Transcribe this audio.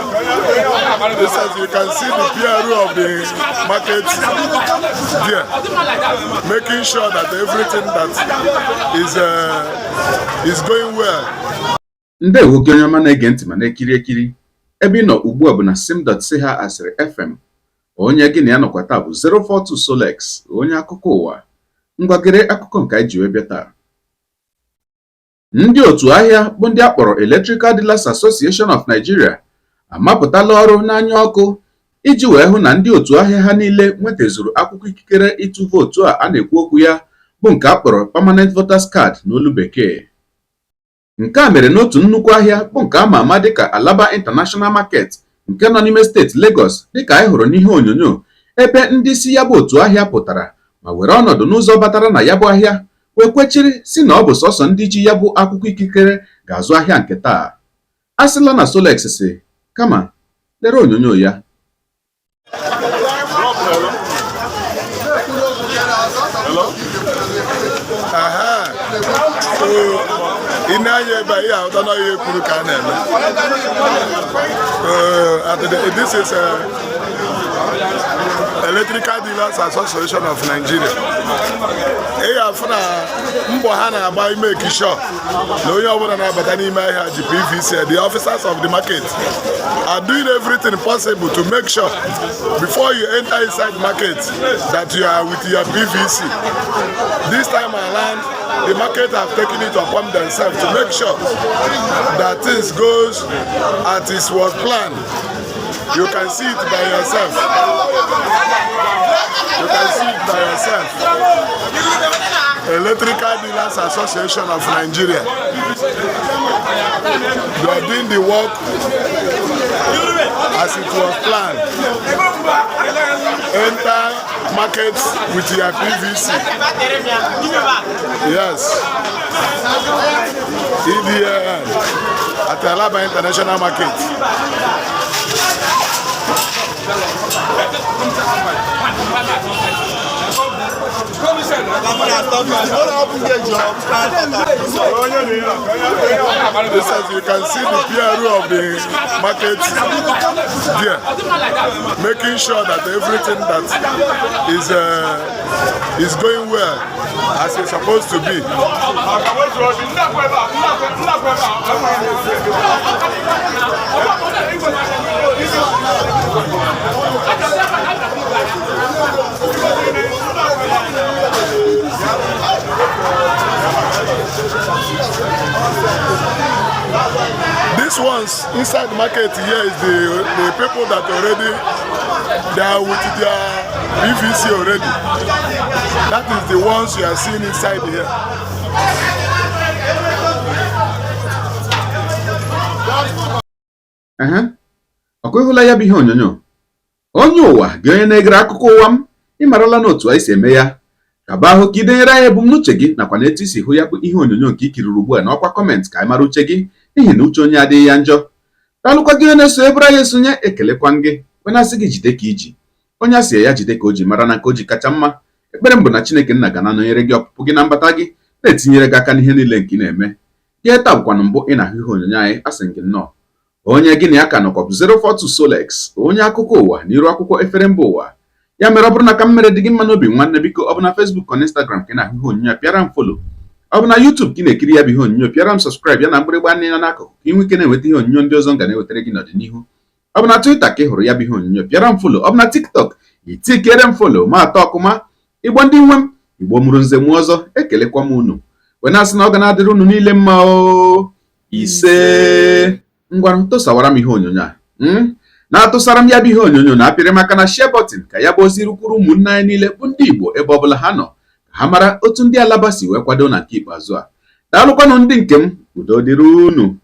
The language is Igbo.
This, as you can see, the PRO of the market there, making sure that everything that is going well. Ndewo gị, onye ọma na-ege ntị ma na-ekiri ekiri. Ebe ị nọ ugbu a bụ na sim.si ha asịrị FM. Onye gị na ya nọkwa taa bụ 042 Solex, onye akụkọ ụwa. Ngwagere akụkọ nke anyị ji wee bịa taa. Ndị otu ahịa bụ ndị akpọrọ Electrical Dealers Association of Nigeria amapụtala ọrụ n'anya ọkụ iji wee hụ na ndị otu ahịa ha niile nwetazuru akwụkwọ ikikere ịtụ vootu a a na-ekwu okwu ya, bụ nke a kpọrọ Permanent Voters Card n'olu Bekee. Nke a mere n'otu nnukwu ahịa bụ nke a ma ama dịka Alaba International Market nke nọ n'ime steeti Lagos, dịka anyị hụrụ n'ihe onyonyo, ebe ndị isi ya bụ otu ahịa pụtara ma were ọnọdụ n'ụzọ batara na ya bụ ahịa, wee kwechiri si na ọ bụ sọsọ ndị ji ya bụ akwụkwọ ikikere ga-azụ ahịa nke taa. A sịla na Solex si kama lere onyonyo ya. Hello? Aha. So, ị na-anya ebe a, ihe ahụta na ihe kwuru ka a na-eme. This is Electrical Dealers Association of Nigeria. Ị ga-afụ na mbọ ha na-agba ime sure na onye ọbụla na-abata n'ime ahịa ji PVC. The officers of the market are doing everything possible to make sure before you enter inside market that you are with your PVC. This time around, the market have taken it upon themselves to make sure that things goes as it was planned. You can see it by yourself. You can see it by yourself. Electrical Dealers Association of Nigeria. They are doing the work as it was planned. Enter markets with your PVC. Yes. EDAN at Alaba International Market. This, as you can see, the PRO of the market there, making sure that everything that is going well as it's supposed to be. This ones inside the market here is the people that already, they are with their PVC already. That is the ones you are seeing inside here. Ehe, ọkwa ịhụla ya bụ ihe onyonyo, onye ụwa gị, onye na-egere akụkọ ụwa m. Ị marala na otu anyị si eme ya. Kaba ahụ ka ị denyere anyị ebumnuche gị nakwa na etu i si hụ ya bụ ihe onyonyo nke i kiriri ugbu a n'ọkwa comment, ka anyị mara uche gị, n'ihi na uche onye adịghị ya njọ. Daalụkwa gị onye na-eso eburu anyị esonye. Ekelekwa gị, onye asị gị jide ka iji, onye asị ya jide ka o ji, mara na nke o ji kacha mma. Ekpere m bụ na Chineke nna ga na-anọnyere gị ọpụpụ gị na mbata gị, na-etinyere gị aka n'ihe niile nke ị na-eme. Gị taa bụkwanụ mbụ ị na-ahụ ihe onyonyo anyị, asị gị nnọọ. Onye gị na ya ka nọkwa bụ 042 Solex, onye akụkọ ụwa n'iru akwụkwọ efere mba ụwa. Ya mere, ọ bụrụ na ka m mere dị gị mma n'obi, nwanne, biko, ọ bụ na Facebook ọ na Instagram ka ị na-ahụ ihe onyonyo a, pịara m follow. Ọ bụ na YouTube ka ị na-ekiri ya bụ ihe onyonyo, pịara m subscribe ya na mgbịrịgba nne ya n'akụkụ, ka ị nwee ike na-enweta ihe onyonyo ndị ọzọ m ga na-ewetara gị n'ọdịnihu. Ọ bụ na Twitter ka ị hụrụ ya bụ ihe onyonyo, pịara m follow. Ọ bụ na TikTok, itikere m follow ma atọ ọkụma. Igbo ndị nwe m, Igbo mụrụ nze mụọ ọzọ, ekelekwa m unu wee na-asị na ọ ga na-adịrị unu niile mma o. Ise. Ngwanụ, tụsawara m ihe onyonyo a, Na-atụsara m ya bụ ihe onyonyo na apịrị maka na share button, ka ya bụ ozi rukwuru ụmụnne anyị niile bụ ndị Igbo ebe ọbụla ha nọ, ka ha mara otu ndị Alaba si wee kwado na nke ikpeazụ a. Daalụkwanụ ndị nke m, udo dịrị unu.